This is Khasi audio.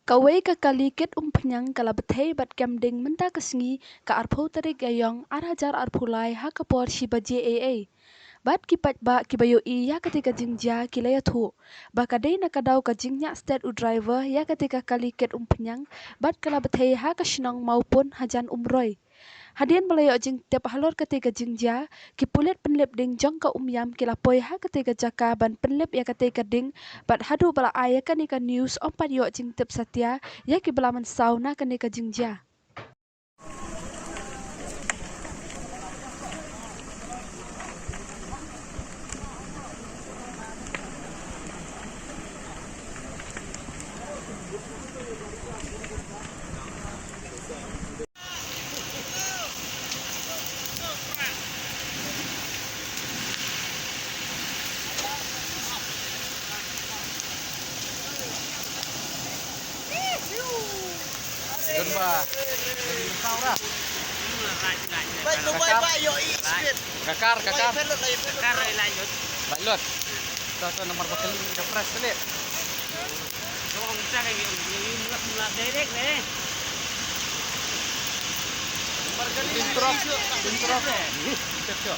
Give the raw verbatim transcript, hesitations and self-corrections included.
Kawei ka kali kit umphniang ka la bthei bad kem ding mynta ka sngi ka arphew tarik Ïaïong ar hajar arphew lai ha ka por shi baje eiei. Bad ki paidbah kiba ïohi ïa katei ka jingjia ki la ïathuh ba ka dei na ka daw ka jingñiah stet u driver ïa katei ka kali kit umphniang bad ka la bthei ha ka shnong Mawpun hajan Umroi. Hadien ba la ïoh jingtip halor katei ka jingjia, ki pulit pynlip ding jong ka Umïam ki la poi ha katei ka jaka ban pynlip ïa katei ka ding bad haduh ba la ai ïa kane ka news ym pat ïoh jingtip satia ïa kiba la mynsaw na kane ka jingjia. Dun ba. Dun ba ora. Bai, bai, bai, yo, i, speed. Kakar, kakar. Bai, lut, bai, lut. Kakar, bai, lut. Bai, lut. Dah tu nomor bakal ni, dah press kali. Coba kita kayak gini, ini mulak, mulak direct deh. Nomor kali ni. Intro, intro. Intro.